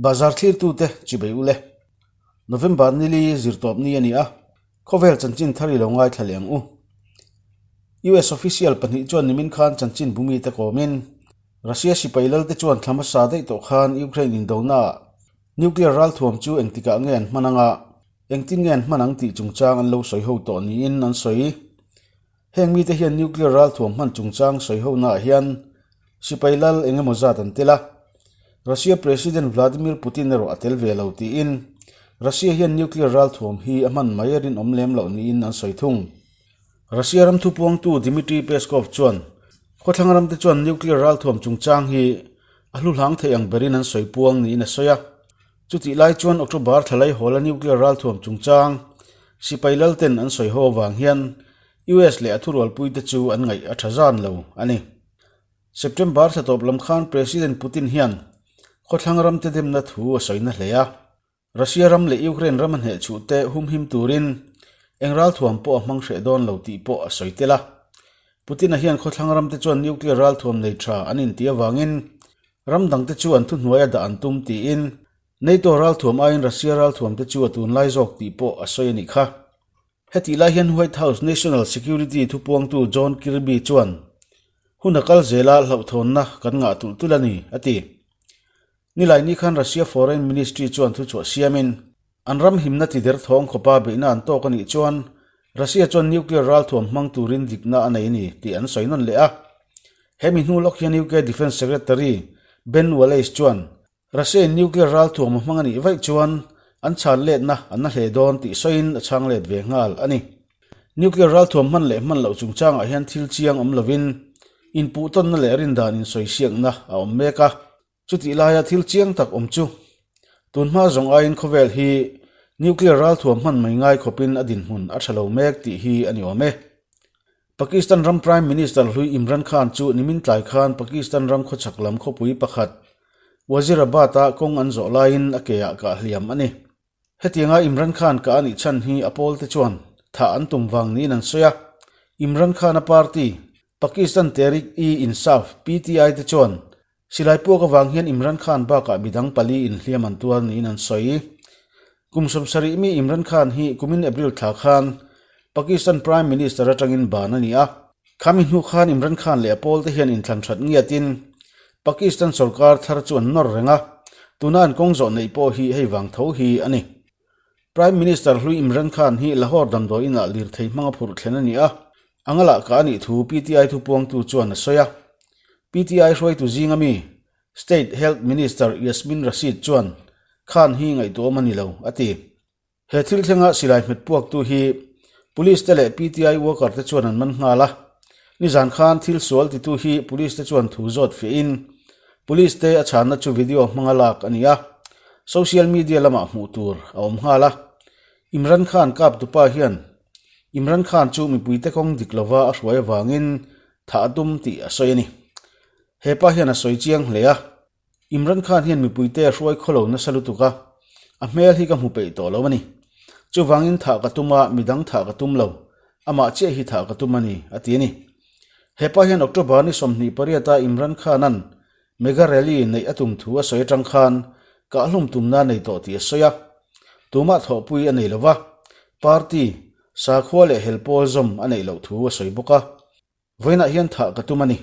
Bazar thlirtute chibei ule. November nili zirtawp ni a ni a, khawvel chanchin thar i lo ngaithla leh ang u. US official pahnih chuan nimin khan chanchin bumite kawmin Russia sipai lalte chuan thla hmasa daih tawh khan Ukraine indonaah nuclear ralthuam chu engtikah nge an hman anga engtin nge an hman ang tih chungchang an lo sawi ho tawh niin an sawi. Heng mite hian nuclear ralthuam hman chungchang sawi honaah hian sipai lal eng emaw zat an tel a, Russia President Vladimir Putin erawh a tel ve lo tiin Russia hian nuclear ralthuam hi a hman mai a rinawm lem loh niin an sawi thung. Russia ram thupuangtu Dmitry Peskov chuan khawthlang ramte chuan nuclear ralthuam chungchang hi a hluhlang thei ang berin an sawi puang niin a sawi a. Chutih lai chuan October thlalai hawla nuclear ralthuam chungchang sipai lalten an sawi ho avang hian US leh a thurualpuite chu an ngaih a tha zan lo a ni. September thla tawp lam khan President Putin hian khawthlang ramte demna thu a sawi na hle a. Russia ram leh Ukraine ram a hnehchhuh te humhim turin eng ralthuam pawh a hmang hreh dawn lo tih pawh a sawi tel a. Putin-a hian khawthlang ramte chuan nuclear ralthuam nei tha an intih avangin ram dangte chu an thuhnuaia dah an tum tiin NATO ralthuam aiin Russia ralthuamte chu a tunlai zawk tih pawh a sawi a nih kha. Hetih lai hian White House National Security thupuangtu John Kirby chuan hun a kal zela hlauhthawnna kan ngah tulh tulh a ni, a ti. Nilaini khan Russia Foreign Ministry chuan thuchhuah siamin, an ram himna ti der thawng khawpa beihna an tawk a nih chuan Russia chuan nuclear ralthuam hmang turin dikna a nei a ni tih an sawi nawn leh a. He mi hnu lawk hian UK Defence Secretary Ben Wallace chuan Russia-in nuclear ralthuam a hmang a nih vaih chuan an chhan letna an na hle dawn tih sawiin a chhang let ve nghal a ni. Nuclear ralthuam hman leh hman loh chungchangah hian thil chiang awm lovin inpuhtawnna leh rindan insawisiakna a awm mek a. Chutih laia thil chiang tak awm chu, tun hma zawng aiin khawvel hi nuclear ralthuam hman mai ngai khawpin a dinhmun a tha lo mek tih hi a ni awm e. Pakistan ram Prime Minister hlui Imran Khan chu nimin tlai khan Pakistan ram khawchhak lam khawpui pakhat Wazirabad-a kawng an zawh laiin a keah kah hliam a ni. Hetianga Imran Khan kah a nih chhan hi a pawlte chuan thah an tum vang niin an sawi a. Imran Khan-a party, Pakistan Tehreek-e-Insaf, PTI, te chuan silai puak avang hian Imran Khan bakah midang pali inhliam an tuar niin an sawi. Kum 70 mi Imran Khan hi kumin April thla khan Pakistan Prime Minister atangin ban a ni a. Khami hnu khan Imran Khan leh a pawlte hian inthlan that ngiatin Pakistan sorkar thar chu an nawr reng a, tuna an kawng zawh neih pawh hi hei vang tho hi a ni. Prime Minister hlui Imran Khan hi Lahore damdawi inah lirthei hmanga phurh thlen a ni a, a ngalah kah a nih thu PTI thupuangtu chuan a sawi a. PTI hruaitu zinga mi State Health Minister Yasmin Rashid chuan Khan hi ngaihtuahawm a ni lo, a ti. He thil thlenga silai hmet puaktu hi Police te leh PTI worker te chuan an man nghal a. Nizan khan thil sual titu hi Police te chuan thu zawt fiahin Police te a chhanna chu video hmanga lak a ni a, social media lamah hmuh tur a awm nghal a. Imran Khan kap tupa hian Imran Khan chu mipuite kawng dik lova a hruai avangin thah a tum tih a sawi a ni. Hepa hian a sawi chiang hle a. Imran Khan hian mipuite a hruai khaw lo nasa lutuk a, a hmel hi ka hmu peih tawh lo a ni. Chuvangin thah ka tum a, midang thah ka tum lo, amah chiah hi thah ka tum a ni, a ti a ni. Hepa hian October ni 28 a Imran Khan-a'n mega rally neih a tum thu a sawi atang khan kahhlum tumna a nei tawh tih a sawi a. Tumah thawhpui a nei lo va, party, sakhua leh helpawl zawm a neih loh thu a sawi bawk a. Vawiinah hian thah ka tum a ni.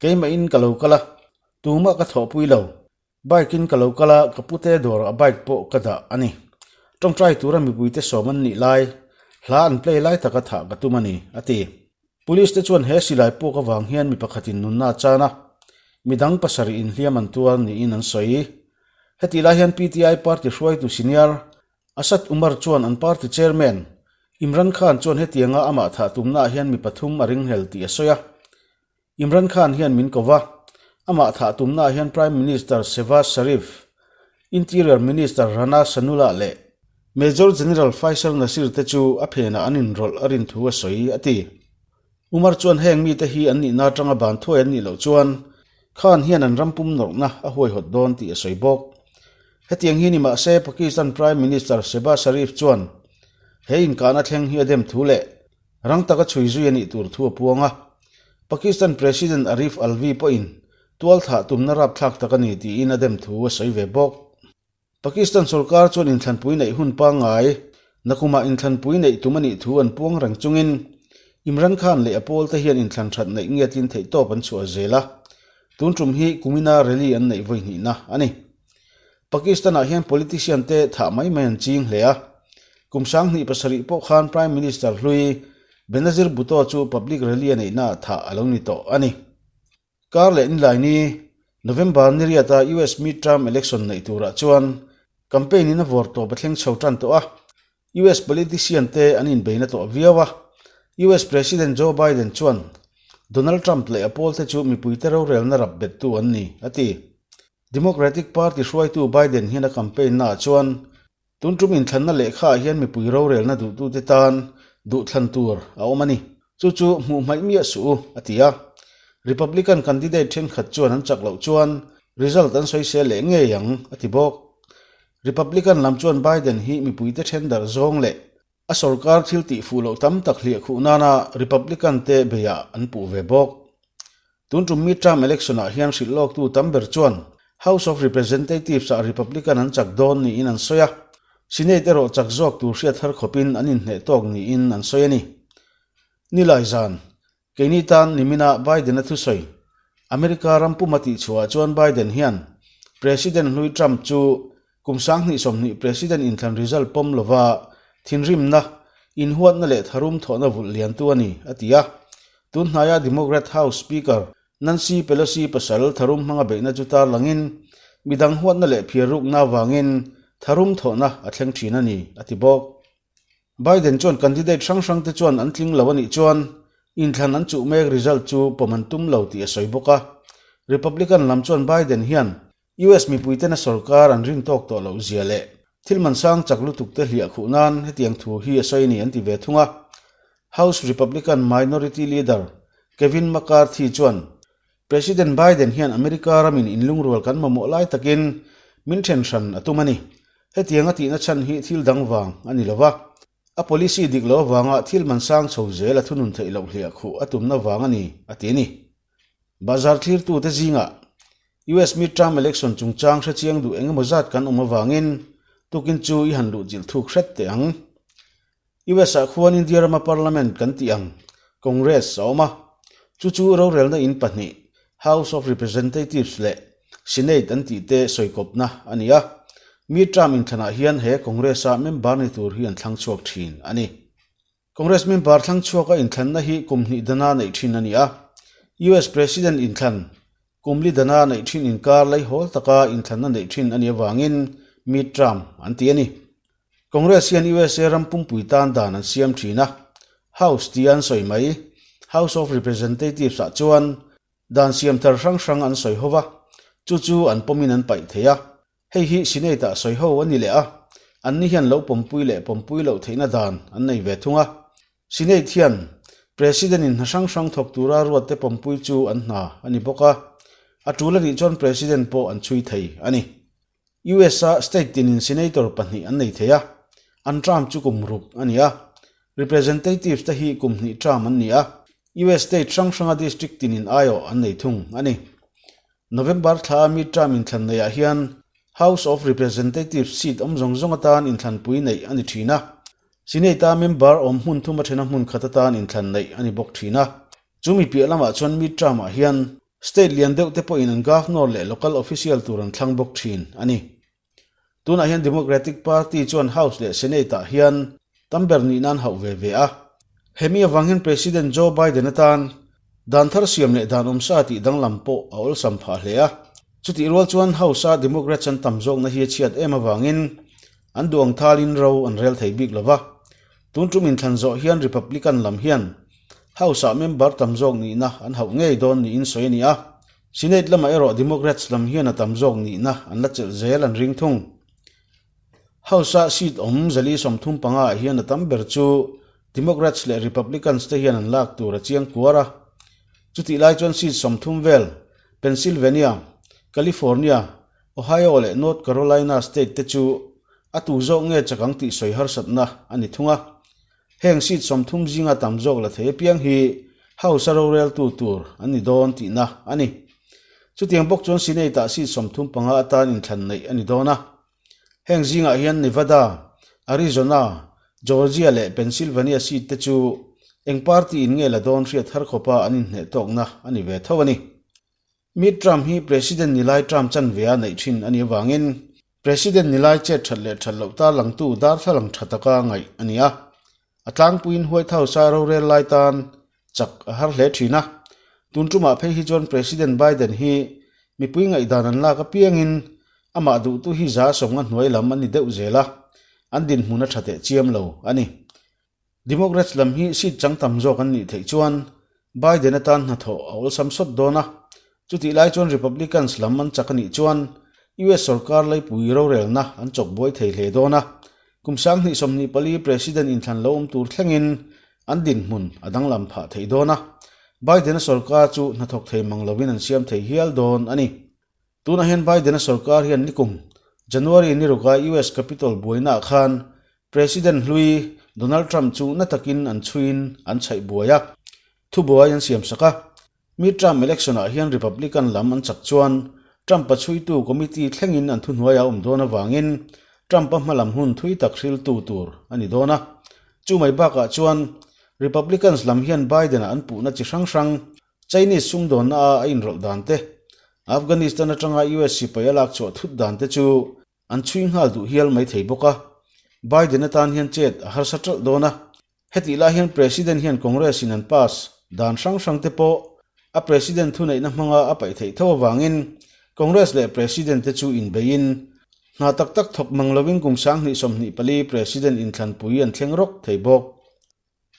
Keimahin ka lo kal a, tumah ka thawhpui lo. Bike-in ka lo kal a, ka pute dawrah bike pawh ka dah a ni. Tawngtai tura mipuite sawm an nih lai, hla an play lai taka thah ka tum a ni, a ti. Police te chuan he silai puak avang hian mi pakhatin nunna a chan a, midang pasarih inhliam an tuar niin an sawi. Hetih lai hian PTI party hruaitu senior Asad Umar chuan an party chairman, Imran Khan chuan hetianga amah thah tumnaah hian mi pathum a ringhlel tih a sawi a. Imran Khan hian min ko va, amah thah tumnaah hian Prime Minister Shehbaz Sharif, Interior Minister Rana Sanullah leh Major General Faisal Nasir te chu a phenah an inrawlh a rin thu a sawi, a ti. Umar chuan heng mite hi an nihna atanga ban thuai an nih loh chuan Khan hian an ram pum nawrhna a huaihawt dawn tih a sawi bawk. Hetiang hi ni mah se Pakistan Prime Minister Shehbaz Sharif chuan he inkahna thleng hi a dem thu leh rang taka chhui zui a nih tur thu a puang a. Pakistan President Arif Alvi pawhin tualthah tumna rapthlak tak a ni tiin a dem thu a sawi ve bawk. Pakistan sorkar chuan inthlanpui neih hun pangngai, nakumah inthlanpui neih tum a nih thu an puang reng chungin Imran Khan leh a pawlte hian inthlan that neih ngiatin theihtawp an chhuah zel a, tun tum hi kumina rally an neih vawi hnihna a ni. Pakistan-ah hian politician te thah mai mai an ching hle a, kum 2007 pawh khan Prime Minister hlui Benazir Bhutto chu public rally a neihnaah thah a lo ni tawh a ni. Kar leh nilai ni, November ni riata US midterm election neih turah chuan campaign in a vawr tawp a thleng chho tan tawh a, US politician te an inbeina tawh viau a. US President Joe Biden chuan Donald Trump leh a pawlte chu mipuite rorelna rap bettu an ni, a ti. Democratic Party hruaitu Biden hian a campaign naah chuan Tun tum inthlanna lehkha ah hian mipui rorelna duhtute tan duhthlan tur a awm a ni. Chu chu hmuh hmaih miah suh u, a ti a. Republican candidate thenkhat chuan an chak loh chuan result an sawisel leh ngei ang, a ti bawk. Republican lam chuan Biden hi mipuite then darh zawng leh a sorkar thil tih fuh loh tam tak hliah khuh nana Republican te beiah an puh ve bawk. Tun tum midterm election ah hian hrilh lawktu tam ber chuan House of Representatives ah Republican an chak dawn niin an sawi a, Senate erawh chak zawk tur hriat har khawpin an inhneh tawk niin an sawi a ni. Nilai zan, keini tan nimina Biden-a thusawi, America ram puma tihchhuah ah chuan Biden hian President hlui Trump chu Kum 2020 President inthlan result pawm lova thinrimna, inhuatna leh tharum thawhna vulh liantu a ni, a ti a. Tun hnaia Democrat House Speaker Nancy Pelosi pasal tharum hmanga beihna chu tarlangin midang huatna leh phiarrukna avangin tharum thawhna a thleng thin a ni, a ti bawk. Biden chuan candidate hrang hrangte chuan an tling lo a nih chuan inthlan an chuh mek result chu pawm an tum lo tih a sawi bawk a. Republican lam chuan Biden hian US mipuitena sorkar an rin tawk tawh loh zia leh thil man sang chak lutuk te hliah khuh nan hetiang thu hi a sawi a ni an ti ve thung a. House Republican Minority Leader Kevin McCarthy chuan President Biden hian America ramin inlungrual kan mamawh lai takin min then hran a tum a ni. Hetiang a tihna chhan hi thil dang vang a ni lo va, a policy dik lo avanga thil man sang chho zel a thunun theih loh hliah khuh a tumna vang a ni, a ti a ni. Bazar thlirtute zingah US midterm election chungchang hrechiang duh eng emaw zat kan awm avangin tukin chu i han luhchilh thuk hret teh ang. US ah khuan India rama parliament kan tih ang Congress a awm a, chu chu rorelna in pahnih House of Representatives leh Senate an tih te sawikawpna a ni a, midterm inthlanah hian he Congress-a member ni tur hi an thlang chhuak thin a ni. Congress member thlang chhuaka inthlanna hi kum hnih dana neih thin a ni a, US President inthlan kum li dana neih thin inkar leihawl taka inthlanna neih thin a nih avangin midterm an ti a ni. Congress hian USA ram pumpui tan dan an siam thin a, House tia an sawi mai, House of Representatives ah chuan dan siam thar hrang hrang an sawi ho va, chu chu an pawmin an paih thei a. Hei hi Senate ah sawi ho a ni leh a, anni hian lo pawmpui leh pawmpui loh theihna dan an nei ve thung a. Senate hian President in hna hrang hrang thawk tura ruatte pawmpui chu an hna a ni bawk a, a tul a nih chuan President pawh an chhui thei a ni. US a state tinin Senator pahnih an nei thei a, an term chu kum ruk a ni a. Representatives te hi kum hnih term an ni a, US state hrang hranga district tinin aiawh an nei thung a ni. November thla a midterm inthlan neihah hian House of Representatives seat awm zawng zawng atan inthlanpui neih a ni thin a. Senate-a member awm hmun thum a thena hmun khat atan inthlan neih a ni bawk thin a. Chu mi piah lamah chuan midterm-ah hian state lian deuh te pawhin an governor leh local official tur an thlang bawk thin a ni. Tunah hian Democratic Party chuan House leh Senate-ah hian tam ber nih nan hauh ve ve a. Hemi avang hian President Joe Biden atan dan thar siam leh dan awmsa tih danglam pawh a awlsam phah hle a. Chutih rual chuan House-a Democrats an tam zawkna hi a chhiat em avangin an duh ang thalin ro an rel thei bik lo va. Tun tum inthlan zawh hian Republican lam hian House-ah member tam zawk nihna an hauh ngei dawn niin sawi a ni a. Senate lamah erawh Democrats lam hian a tam zawk nihna an la chelh zel an ring thung. House-a seat awm 135 ah hian a tam ber chu Democrats leh Republicans te hian an lak tur a chiang kuar a. Chutih lai chuan seat 30 vel Pennsylvania, California, Ohio leh North Carolina state te chu a tu zawk nge chak ang tih sawi harsatna a ni thung a. Heng seat 30 zinga tam zawk la thei apiang hi House-a roreltu tur an ni dawn tihna a ni. Chutiang bawk chuan Senate-ah seat 35 atan inthlan neih a ni dawn a. Heng zingah hian Nevada, Arizona, Georgia leh Pennsylvania seat te chu eng party in nge la dawn hriat har khawpa an inhneh tawkna a ni ve tho a ni. Midterm hi President nilai term chanve a neih thin a nih avangin President nilai chet that leh that loh tarlangtu darthlalang tha taka ngaih a ni a. A tlangpuiin White House-a rorel lai tan chak a har hle thin a. Tun tumah phei hi chuan President Biden hi mipui ngaihdan an lak apiangin amah duhtu hi za sawmnga hnuai lam a ni deuh zel a, an dinhmun a tha teh chiam lo a ni. Democrats lam hi seat chang tam zawk an nih theih chuan Biden atan hnathawh a awlsam sawt dawn a, chutih lai chuan Republicans lam an chak a nih chuan US sorkar laipui rorelna an chawk buai thei hle dawn a, kum 2024 President inthlan lo awm tur thlengin an dinhmun a danglam phah thei dawn a, Biden-a sorkar chu hnathawk thei mang lovin an siam thei hial dawn a ni. Tunah hian Biden-a sorkar hian nikum January ni ruka US Capitol buainaah khan President hlui Donald Trump chu na takin an chhuiin an chhaih buai a, thubuai an siamsak a. Midterm election-ah hian Republican lam an chak chuan Trump-a chhuitu committee thlengin an thuhnuai a awm dawn avangin Trump-a hmalam hun thui tak hriltu tur a ni dawn a. Chu mai bakah chuan Republicans lam hian Biden-a an puhna chi hrang hrang Chinese sumdawnna a a inrawlh dan te, Afghanistan atanga US sipai a lak chhuah thut dan te chu an chhui nghal duh hial mai thei bawk a. Biden atan hian chet a harsa ṭalh dawn a. Hetih lai hian President hian Congress in an pass dan hrang hrang te pawh a President thuneihna hmanga a paih theih tho avangin Congress leh President te chu inbeiin hna tak tak thawk mang lovin kum 2024 President inthlanpui an thleng rawk thei bawk.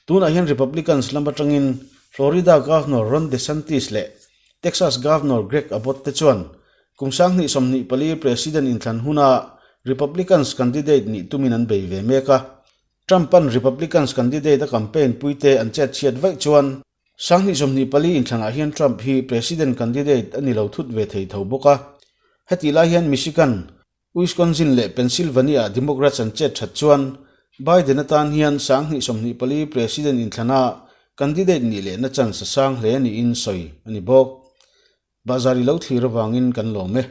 Tunah hian Republicans lam atangin Florida Governor Ron DeSantis leh Texas Governor Greg Abbott te chuan kum 2024 President inthlan huna Republicans candidate nih tumin an bei ve mek a. Trump-a'n Republicans candidate a campaign puite an chet chhiat vaih chuan 2024 inthlanah hian Trump hi President candidate a ni lo thut ve thei tho bawk a. Hetih lai hian Michigan, Wisconsin leh Pennsylvania-ah Democrats an chet that chuan Biden atan hian 2024 President inthlana candidate nih lehna chance a sang hle niin sawi a ni bawk. Bahzar i lo thlir avangin kan lawm e.